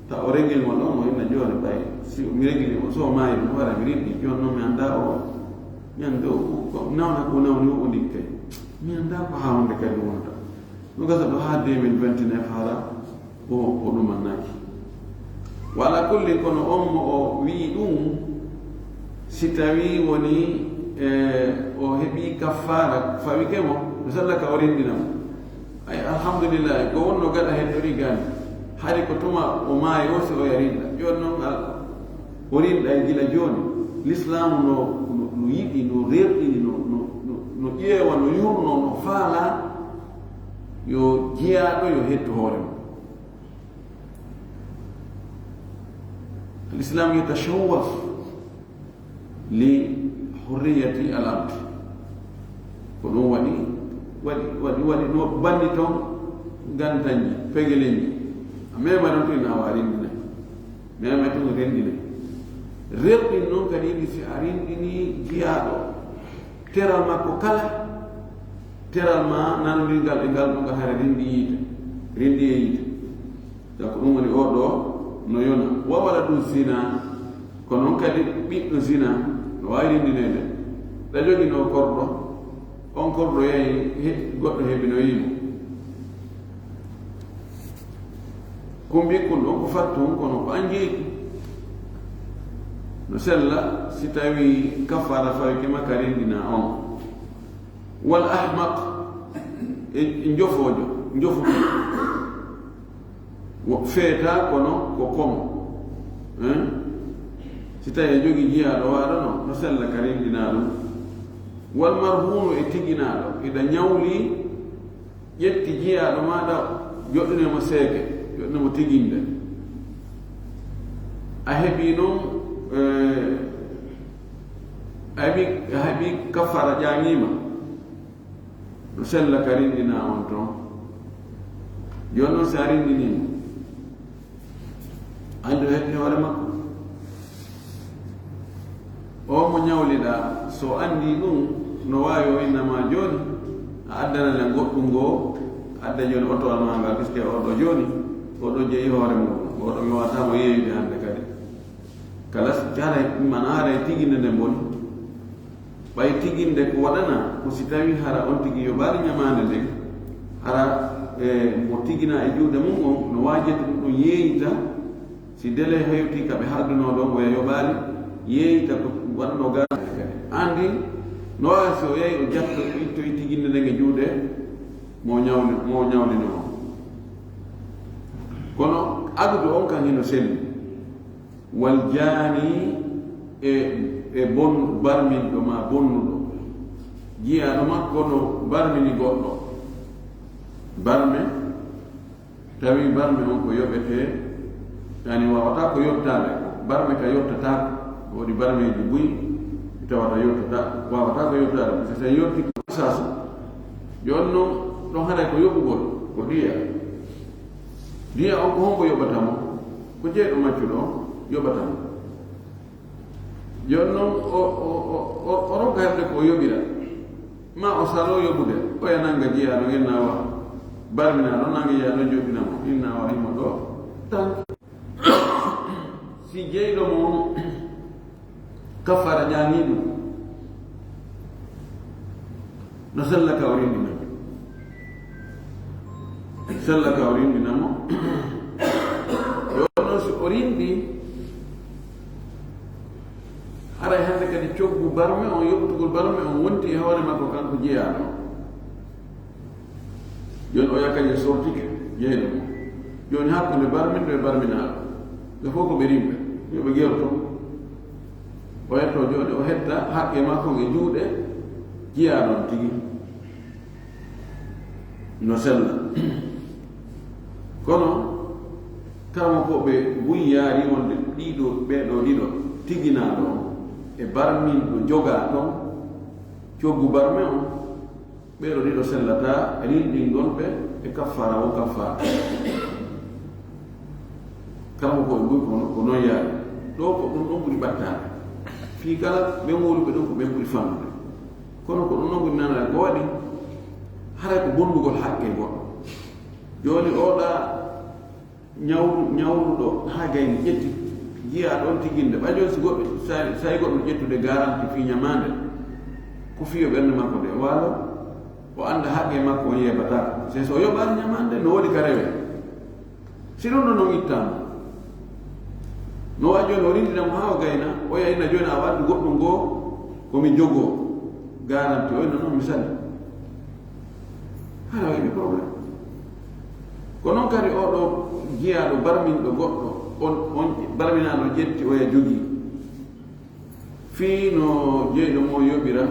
ta o regel mo ɗon, mo inna jooni ɓay, si mi regli mo, so o maayi ɗum, hara mi rinɗi, jooni noon mi anndaa o, mi anndaa o, ko nawna ko nawni o, o ndin kay. Mi anndaa ko haa wonde kadi wonata. No gasa ɗo haa deux mille vingt-neuf hara, o, o ɗumannaaki. Wa ala kullin, kono on mo o wi'i ɗum, si tawii woni, e, o heɓii kaffaara, fawike mo, no sella ka o rinɗina mo. Ay, alhamdulillahi, ko wonno gaɗa hen no rigani. Hari ko tuma o maayi o si o yarinɗa. Jooni noon al-, o rinɗay gila jooni. Lislaamu no, no, no yiɗi, no rerɗini, no, no, no, no ƴeewa, no yurno, no faala yo jiyaaɗo yo hettu hoore mum. Al-Islam yatashawwaf li hurriyati al-abd. Ko ɗum waɗi, waɗi, waɗi, waɗi no banni toon gantanji, pegelenji. A mema ɗon to ina wa rinɗinay. Mema tun rinɗinay. Rerɗin noon kadi yiɗi si a rinɗini jiyaaɗo. Teral makko kala, teral ma nanondirgal e ngal ɗum ngal hara rinɗi yiite, rinɗi e yiite. Taw ko ɗum woni oo ɗoo no yona. Wa waladu zina, ko noon kadi ɓiɗɗo zina no waawi rinɗineede. Ɗa joginoo korɗo, on korɗo yahi he-, goɗɗo heɓinoyii mo. Kumbi kun ɗon ko fattu, kono ko an jeyi. No sella si tawi kafaara fawike ma ka rinɗina on. Wal ahmaq, e, e njofoojo, njofuɗo. Wo feeta kono ko komo. Hein? Si tawi a jogii jiyaaɗo waaɗo no, no sella ka rinɗinaa ɗum. Wal marhuunu, e tiginaaɗo, iɗa ñawli, ƴetti jiyaaɗo maaɗa, joɗɗine mo seeke, joɗɗine mo tiginde. A heɓii noon, eh, a heɓii, a heɓii kafaara ƴaŋiima. No sella ka rinɗinaa on toon. Jooni noon, si a rinɗinii mo, anndi o heɓi hoore makko. O mo ñawliɗaa, so anndii ɗum, no waawi o inna ma jooni, a addana len goɗɗum ngoo, adda jooni otowal maa ngal, puisque oo ɗoo jooni, oo ɗoo jeyi hoore mum, oo ɗoo mi waawataa mo yeeyude hannde kadi. Kala si haray, mana haray tiginde nde boni. Ɓay tiginde ko waɗanaa, ko si tawii hara on tigi yoɓaali ñamaande nden, hara, e, mo tiginaa e juuɗe mum on, no waajete ɗum ɗum yeeyita, si délai hewtii ka ɓe haaldunoo ɗon, oya yoɓaali, yeeyita ko waɗanoo gaɗa. Anndi, no waawi si o yahi o jatto, o ittoyi tiginde nden e juuɗe mo ñawli-, mo ñawlinoo on. Kono adudu on kan hino selli. Wal jaani, e, e bon-, barminɗo ma bonnuɗo. Jiyaaɗo makko no barmini goɗɗo. Barme, tawi barme on ko yoɓetee, yani waawataa ko yoɓtaade. Barme ka yoɓtataako. Woodi barmeeji buy, ɗi tawata yoɓtata-, waawataa ko yoɓtaade. Parce que so en yoɓtii ko saasu, jooni noon, ɗon haray ko yoɓugol, ko diya. Diya on ko hombo yoɓata mo? Ko jeyɗo maccuɗo on yoɓata mo. Jooni noon, o, o, o, o, o ronka heɓde ko o yoɓira. Ma o saloo yoɓude, oya nannga jiyaaɗo, inna wa. Barminaa ɗon nannga jiyaaɗo, joɓina mo, inna wa, himo ɗoo. Tan. Si jeyɗo mo on, kafaara ƴaanii ɗum. No sella ka o rinɗina mo. Sella ka o rinɗina mo. Yo non si o rinɗi, haray hannde kadi coggu barme on, yoɓtugol barme on wonti e hoore makko kanko jeyaaɗo. Jooni o yakkaji sortike, jeyɗo mo. Jooni hakkunde barminɗo e barminaaɗo, ɓe fof ko ɓe rimɓe, yo ɓe geroto. O yetto jooni, o hetta haqqe makko e juuɗe jiyaaɗo on tigi. No sella. Kono, kala mo ko ɓe buy yaari wonde ɗiɗo, ɓeeɗo ɗiɗo, tiginaaɗo on e barminɗo jogaa ɗon, coggu barme on, ɓeeɗo ɗiɗo sellata rinɗingol ɓe e kaffara o kaffara. Kala mo ko ɓe buy ko, ko noon yaari. Ɗo ko ɗum ɗon ɓuri ɓattaade. Fii kala ɓe wowluɓe ɗum ko ɓen ɓuri fannude. Kono ko ɗum ɗon ɓuri nanaade ko waɗi, haray ko bonnugol haqqe goɗɗo. Jooni oɗa ñawlu-, ñawluɗo haa gayni ƴetti, jiyaa ɗon tiginde. Ɓay jooni si goɗɗo, sa, sa goɗɗo ƴettude garanti fii ñamaande, ko fii yo ɓernde makko nde waalo, o annda haqqe makko on yeebataa. Se so o yoɓaani ñamaande, no woodi ka rewe. Si ɗum ɗon non ittaama, no waɗi jooni o rinndina mo haa o gayna, o yahina jooni a waddu goɗɗum goo, ko mi jogoo garanti, o inna non mi sali. Hara waɗi problème. Ko noon kadi oɗo jiyaaɗo barminɗo goɗɗo, on, on barminaaɗo ƴetti oya jogii. Fii no jeyɗo mo yoɓira.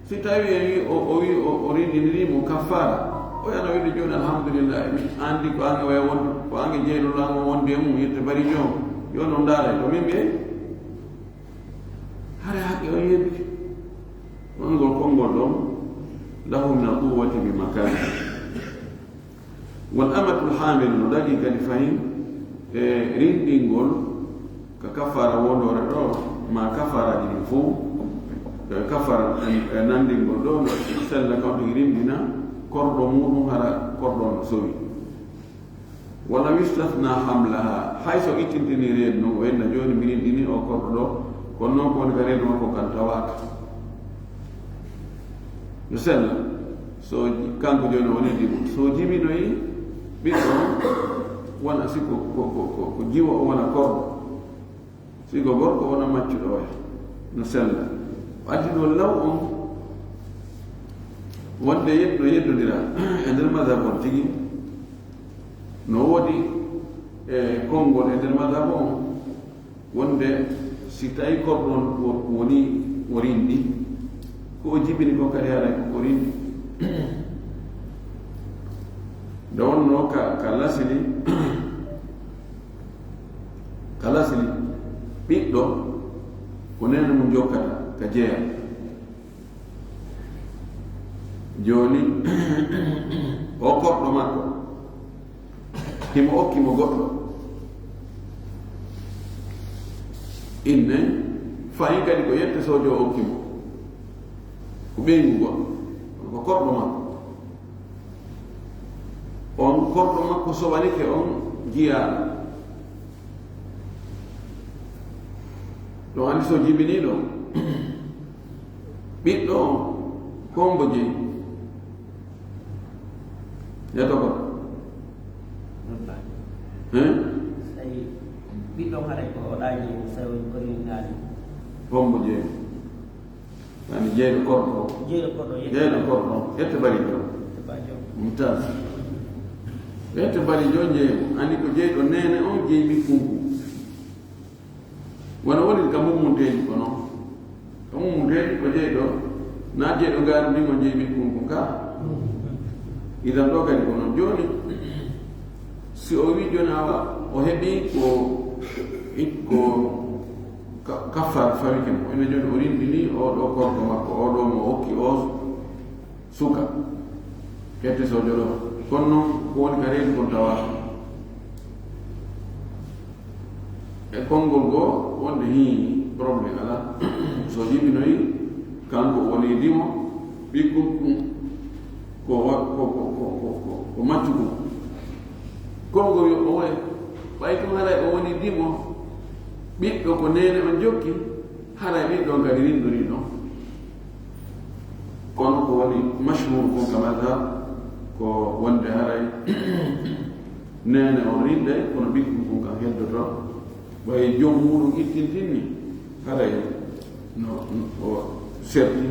Si tawi en wi o, o wi o, o rinɗiniri mo kaffara, o yana wiide jooni alhamdulillah, mi anndi ko ange waya wonde, ko ange jeyɗo lango wonde e mum, yette bari joom, yo no ndaara to min ɓe. Hara haqqe on yeɓi. Ɗon ngol konngol ɗon, lahu min al-quwwati bi makani. Wal amatul hamil no dagi kadi fahin e rinɗingol ka kafara wondore ɗo, ma kafaraji ɗin fof, e kafara e, e nanndingol ɗo, no sella kawtigi rinɗina korɗo muɗum hara korɗo no sowi. Wala yustahna hamlaha, hay so ittintini reedu ndun, o inna jooni mi rinɗini o korɗo ɗo, kono noon ko woni ka reedu makko kan tawaaka. No sella. So ji-, kanko jooni o woni dimo. So jibinoyi ɓiɗɗo on, wona si ko, ko, ko, ko, ko jiwo o wona korɗo. Si ko gorko wona maccuɗo oya. No sella. O addi ɗo law on, wonde yed-, no yeddondira e nder madhab on tigi. No woodi e konngol e nder madhab on. Wonde si tawi korɗo on wo-, woni o rinɗi, ko o jibini ko kadi haray ko o rinɗi. Nde wonno ka, ka lasili, ka lasili ɓiɗɗo ko neene mum jokkata ka jeya. Jooni, o korɗo makko, himo okki mo goɗɗo. Inne, fayi kadi ko yette sojo o okki mo. Ko ɓeyngu goɗɗo. Kono ko korɗo makko. On korɗo makko sowanike on jiyaaɗo. Ɗum anndi so jibinii ɗo. Ɓiɗɗo on, ko hombo jeyi? Yeto ko? Hein? Tawi ɓiɗɗo on haray ko o ɗaaji, tawi ko rinɗinaani. Hombo jeyi? Ani jeyɗo korɗo o. Jeyɗo korɗo, yetta. Jeyɗo korɗo o. Yetta bari jo. Yetta bari jo. Mumtaz. Yetta bari jo jeyi. Ani ko jeyɗo neene on jeyi ɓikkun kun. Wona woni ka mummunteeji ko non. Ka mummunteeji ko jeyɗo, na jeyɗo ngaaru ndin on jeyi ɓikkun kun ka. Idan ɗo kadi ko non. Jooni, si o wi jooni awa, o heɓi ko, ko ka-, kaffara fawike mo. Ene jooni o rinɗini o ɗo korɗo makko, o ɗo mo okki o suka. Kette so joɗo. Kono non ko woni ka reedu kon tawa. E konngol goo, wonde hii, problème alaa. So jibinoyi, kanko woni dimo, ɓikkun kun ko wa-, ko, ko maccuɗum. Konngol yo o wayi, ɓay tun haray o woni dimo, ɓiɗɗo ko neene on jokki, haray ɓiɗɗo on kadi rinɗorii ɗon. Kono ko woni mashhur kon ka madhab, ko wonde haray neene on rinɗay, kono ɓikkun kun kan heddoto. Ɓay joom muɗum ittintinni, haray no, no o serti.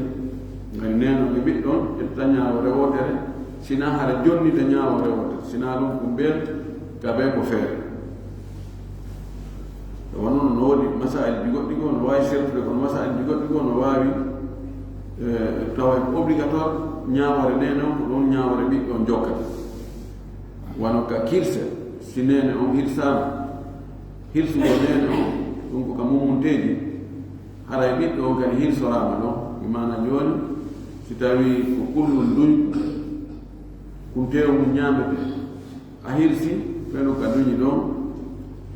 Ngam neene on e ɓiɗɗo on ƴetta ñaawoore wootere, sinaa hara jonnita ñaawoore wootere, sinaa ɗum ko mbel Ka ɓe ko feere. Wano no woodi masaa'ilji goɗɗi goo, no waawi sertude, kono masaa'ilji goɗɗi goo no waawi, eh, tawa ko obligatoire, ñaawoore neene on, ko ɗum ñaawoore ɓiɗɗo on jokkata. Wano ka kirse, si neene on hirsaama, hirsugol neene on, ɗum ko ka mummunteeji, haray ɓiɗɗo on kadi hirsoraama ɗon. Bi maana jooni, si tawii ko kullun duñi, kun teewu mun ñaamete, a hirsi, feno ka duñi ɗon,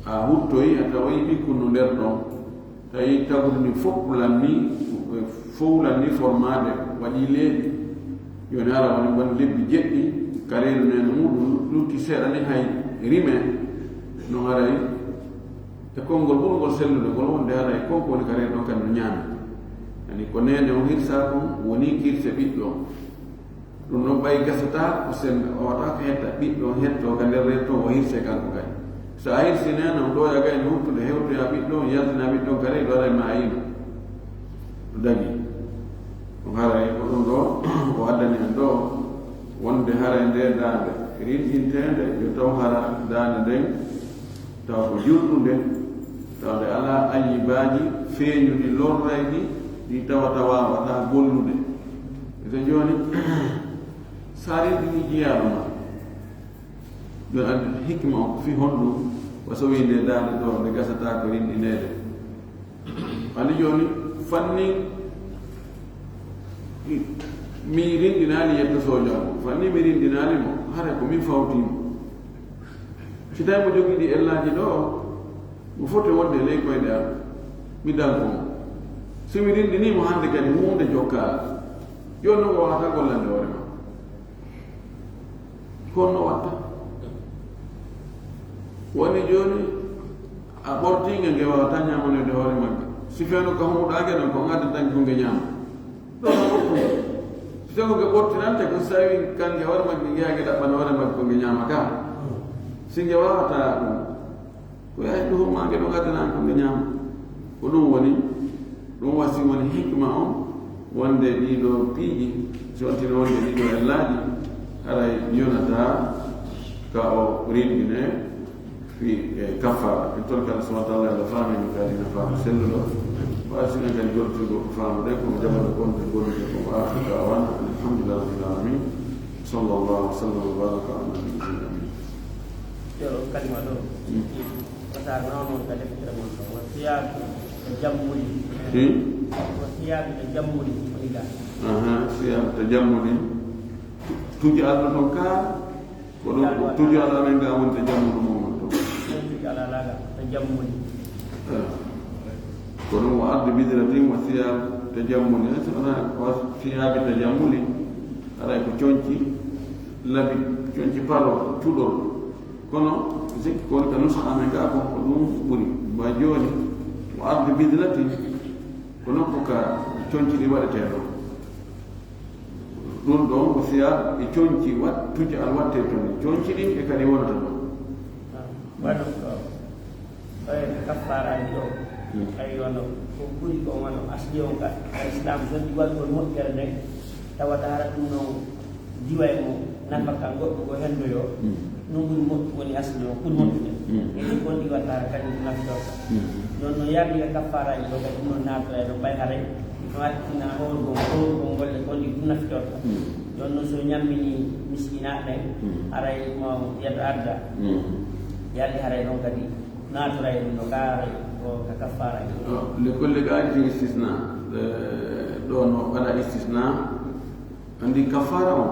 a huttoyi, a tawoyi ɓikkun no nder ɗon. Tawi tagudu ndin fof lanni, fof lanni formaade, waɗi leeɓi. Jooni hara woni won lebbi jeɗɗi, ka reedu neene muɗum lutti seeɗa ni hay rime, no haray e konngol ɓurngol sellude ngol wonde haray kon ko woni ka reedu ɗon kadi no ñaami. Yani ko neene on hirsa kon woni kirse ɓiɗɗo on. Ɗum ɗon ɓay gasataa ko sennda, o waɗaa ko hedda ɓiɗɗo on hettoo ka nder reedu ton, o hirsee kanko kay. So a hirsii neene on ɗooya gay no huttude, hewtoya ɓiɗɗo on, yaltina ɓiɗɗo on ka reedu, haray maayiino. Ɗo dagii. Ɗum haray ko ɗum ɗo o addani en ɗo, wonde haray nde daande rinɗinteende, yo taw hara daande nden taw ko julɗunde, taw nde alaa ayyibaaji feeñuɗi lorrayɗi, ɗi tawata waawataa gollude. Ete jooni, so a rinɗinii jiyaaɗo ma, jooni anndi hikma on ko fii honɗum, wa so wii nde daande ɗo, nde gasataa ko rinɗineede. Anndi jooni, fanni mi rinɗinaali yetto soojaagu, fanni mi rinɗinaali mo, haray ko min fawtii mo. Si tawii mo jogii ɗi ellaaji ɗo, mo foti wonde ley koyɗe am, mi danko mo. Si mi rinɗinii mo hannde kadi, huunde jokkaali. Jooni non o waawataa gollande hoore makko. Ko honno watta? Woni jooni, a ɓortii nge, nge waawataa ñaamanoyde hoore magge. Si feno ka humuɗaa nge non, ko ngaddantaa nge ko nge ñaama. Ɗo no ɓortude. Si tawi ko nge ɓortirante, ko si tawii kanke hoore magge nge yaha nge ɗaɓɓana hoore magge ko nge ñaama ka. Si nge waawataa ɗum, ko yaha ɗum maa nge ɗo ngaddanaa ko nge ñaama. Ko ɗum woni, ɗum wasi woni hikma on, wonde ɗii ɗoo piiji, si on tino wonde ɗii ɗoo ellaaji, haray yonataa ka o rinɗinee. Fii, e, kaffaara. En torki Allah subhanahu wa ta'ala, Allah faamini kadi na faamu selluɗo. Wa arsuɗen kadi gollitirgol ko faamuɗen, ko mo jaɓata ko wonde gollude ko. Wa akhiru da'wana alhamdulillahi rabbil alamin. Sallallahu wa sallam wa baraka ala nabiyyina amin. Yo kalima ɗo. Mm. Ko sa noon ka deftere mon ɗo. Wa siyam tajammuli. Hmm? Wa siyam tajammuli. Woni ga. Aha, siyam tajammuli. Tuji Allah ɗon ka Ko ɗum ko tuju Alla men ga woni tajammulu mum on ɗum. Tuju Alla laga tajammuli. Eh. Ko ɗum wa ardi bidratin wa siyab tajammuli. Eh, so wona wa siyabi tajammuli. Haray ko conci labi, conci palo, cuɗol. Kono sikki ko woni ka nusa amen ga kon ko ɗum ɓuri. Ba jooni wa ardi bidratin ko nokku ka conci ɗi waɗetee ɗon. Ɗum ɗon ko siya e conci wat-, tuji al watte toon. Conci ɗin e kadi wonata ɗon. Waɗo ko, eh, kaffaaraaji ɗo. Hmm. Ay, wano ko ɓuri ko wano asli on ka, ka Islam, so ɗi waɗugol moƴƴere nden, tawata hara ɗum no diwa e mo nafaka goɗɗo ko hendoyo. Hmm. Ɗum ɓuri moƴƴu woni asli o, ɓuri moƴƴude. Mm. E ɗum kon ɗi watta kadi naftorta. Mm. Noon no yardi ka kaffaaraaji ɗo kadi ɗum no naatoya ɗo ɓay haray. No artina hoorugol, hoorugol golle kon ɗi ɗum naftorta. Mm. Jooni noon so ñammini miskinaaɓe ɓen, mm, haray mo yeto adda. Mm. Yardi haray ɗon kadi naatoray ɗum no ka haray ko ka kaffaaraaji ɗo. Oh, le kolle ga addi istisna, eh, ɗo no waɗa istisna. Anndi kafaara on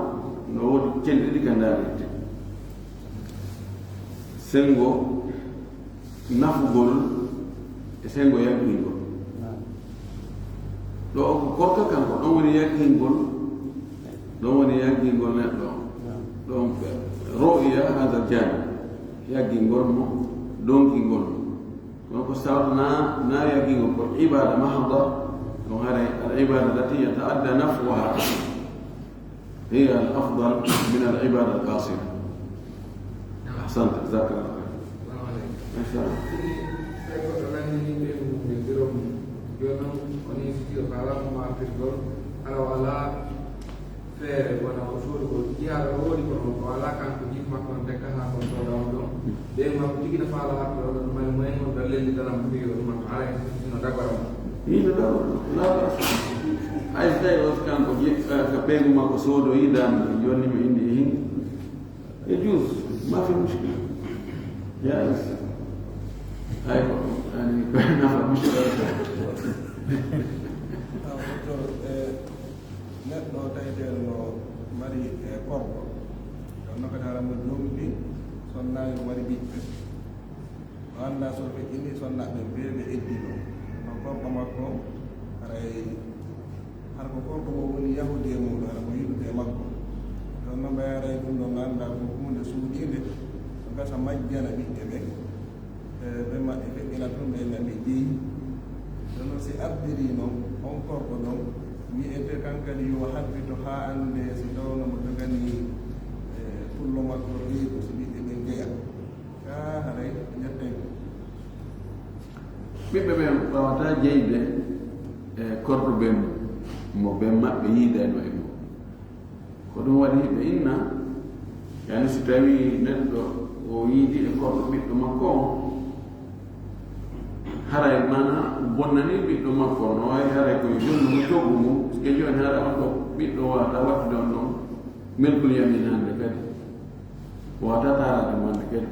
no woodi cenɗe ɗiɗi ka ndaarirte. Senngo nafugol e senngo yaggingol. Ɗo ko korka kan ko ɗon woni yaggingol, ɗon woni yaggingol neɗɗo on. Ɗon ru'ya hada jani, yaggingol mo, donkingol mo. Kono ko sawto na, na yaggingol ko ibada mahda, ɗum haray al ibada allati yata'adda naf'uha. Hiya al afdal min al ibada al qasira. Ahsanta, jazakallahu khair. Masha Allah. Tawi goɗɗo lanndini ɓe ɗum e biro mum, jooni noon o nii sukkiiɗo ko alaa mo maafirgol, hara o alaa feere wona o soodugol. Jiyaaɗo o woodi kono o alaa kanko jiif makko on tekka haa kon sooda on ɗon. Ala hakkilo ɗon mari moyen on ɗon lelli tan am fiyo ɗum haray ino dagora mo. Ino dagora mo. Laa ba'sa. Hay so tawi on kanko je-, eh, ka ɓeyngu makko soodoyi dande, jonni mi indi e hin. E juus, ma fi mushkila. Jaiz. Hay ko, ani ko nafa mushkila. Awa, docteur, eh, neɗɗo tawiɗen no mari, eh, korɗo. Kono kadi hara mo jombi, sonnaani mo mari ɓiɓɓe. O anndaa so feƴƴini sonnaaɓe ɓe, ɓe eddino. No korɗo makko, haray, hara ko korɗo mo woni yahude e muuɗum, hara mo yiɗude e makko. Ɗon no mbayaray ɗum ɗon anndaa ko huunde suuɗiinde, ko gasa majjana ɓiɓɓe ɓe. E, ɓe ma-, ɓe feƴƴina ɗum ɓe na ɓe jeyi. Ɗon no si abbiri noon, on korɗo ɗon, wi'ete kankadi yo habbito haa annde si tawno mo jogani, e, pullo makko reedu si ɓiɓɓe ɓen jeya. Kaa haray ƴettay ɗum. Ɓiɓɓe ɓen waawataa jeyde e korɗo ɓen mo ɓen maɓɓe yiidayno e mum. Ko ɗum waɗi ɓe inna, yani si tawii neɗɗo o yiidi e korɗo ɓiɗɗo makko on, haray mana bonnani ɓiɗɗo makko on, no wayi haray ko yo jonnu mo coggu ngun, si ke jooni haray on ɗo ɓiɗɗo waawataa wattude on ɗon milkul yamin hannde kadi. O waawataa taaraade mo hannde kadi.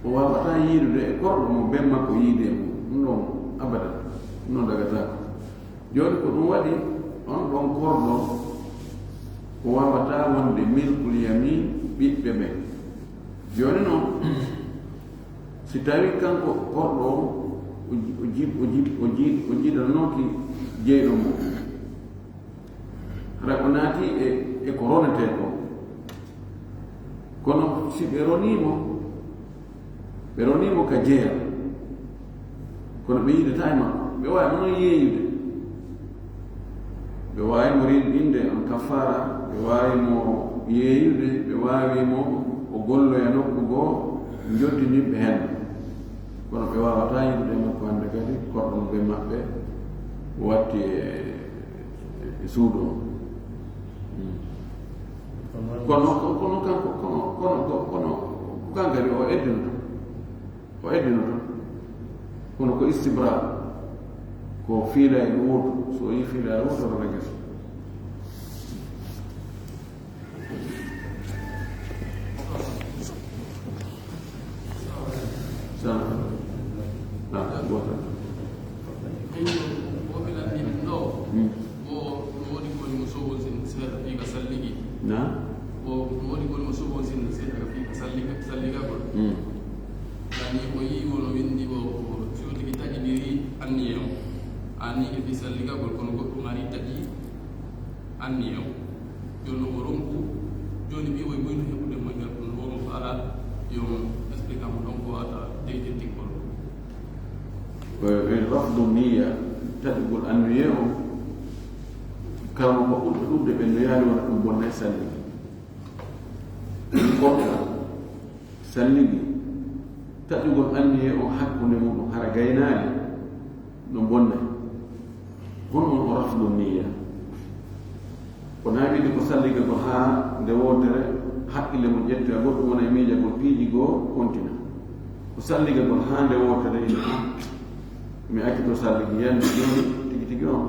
O waawataa yiidude e korɗo mo ben makko yiidi e mum. Ɗum ɗon abadan. Ɗum ɗon dagataako. Jooni ko ɗum waɗi on ɗon korɗo o waawataa wonde milkul yamin ɓiɓɓe ɓen. Jooni noon, si tawii kanko korɗo on o ji-, o jib-, o jib-, o jib-, o jiidanooki jeyɗo mum, hara ko naati e, e ko ronetee ko. Kono si ɓe ronii mo, ɓe ronii mo ka jeya, kono ɓe yiidataa e makko, ɓe waawi mo noon yeeyude. Ɓe waawi mo rinɗinde on kafaara, ɓe waawi mo yeeyude, ɓe waawi mo o golloya nokku goo, njoddinimɓe heen. Kono ɓe waawataa yiidude e makko hannde kadi, korɗo mo ɓe maɓɓe watti e, e suudu on. Hmm. Kono, kono, kono kanko, kono, kono, kono, kono ko kankadi o eddinoto. O eddinoto. Kono ko istibra. Ko fiilayɗo wooto. So o yii fiilayɗo wooto, o rona geso. Salam. Ah, goto. Ko mi lanndii ɗum ɗo, Hmm. ko no woni ko woni mo sowo sin seeɗa fii ka salligi. Na? Ko no woni ko woni mo sowo sin seeɗa ka fii ka salliga, salligagol. Hmm. Yani ko yii wono winndi o ko si o tigi taƴidiri anniye on. Anniye fii salligagol kono goɗɗum ari taƴi anniye on. Jooni o ronku, jooni ɓii woy boyno heɓude moƴƴal kono woomo faala yo on explique mo ɗon ko wata deytintingol. Ko e rafdu niyya, taƴugol anniye on, kala mo ko ɓurɓe ɗuuɗude ɓe no yaali wona ɗum bonnay salligi. Korka salligi, taƴugol anniye on hakkunde muɗum hara gaynaali no bonnay. Hono on o rafdu niyya. Ko na wiide ko salligagol haa nde wootere, haqqille mum ƴettoya, goɗɗum wona e miijagol piiji goo, kontina. Ko salligagol haa nde wootere, ina, ah, mi accito salligi, yande jooni, tigi tigi on,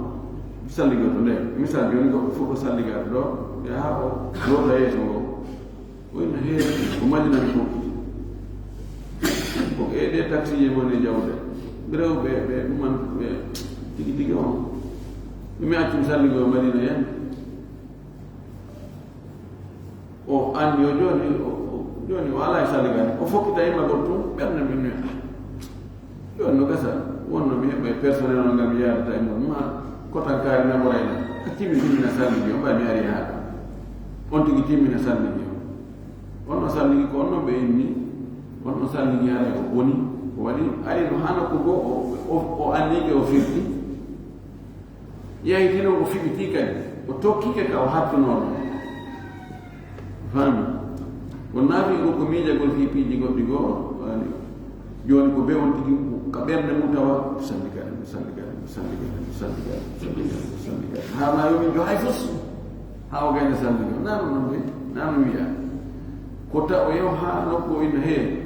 salligi o to nde. Misal jooni, goɗɗo fof ko salligaade ɗo, yaha o loota yeeso ngoo. O inna hee, ko Madina mi fokkiti. Ko e ɗe taxi ye mone jawde. Rewɓe ɓe ɗuman ɓe tigi tigi on. Mi accum salligo Madina yen. O anndi o jooni, o, o, jooni o alaa e salligani. O fokkita immagol tun, ɓernde min mi, ah. Jooni no gasa, wonno mi heɓa e personnel on ngam mi yaadata e mon, ma kotankaari naɓorayna. Acci mi timmina salligi on, ɓay mi ari haa ɗo. On tigi timmina salligi on. On no salligi ko on non ɓe inni, on no salligi haray o boni, o waɗi, ari no haa nokku goo, o, o, o anniike, o firti. Yahiti noon o fiɓitii kadi, o tokkiike ka o hattunoo ɗon. Faami? Ko naafi ko, ko miijagol fii piiji goɗɗi goo, waani. Jooni ko be on tigi ka ɓernde mum tawa, salli kadi, salli kadi, salli kadi, salli kadi, salli kadi, salli kadi. Haa ma yo min jo hay fus. Haa o gayna salli kadi. Naano non de, naano wiya. Ko ta o yaw haa nokku o inna hee.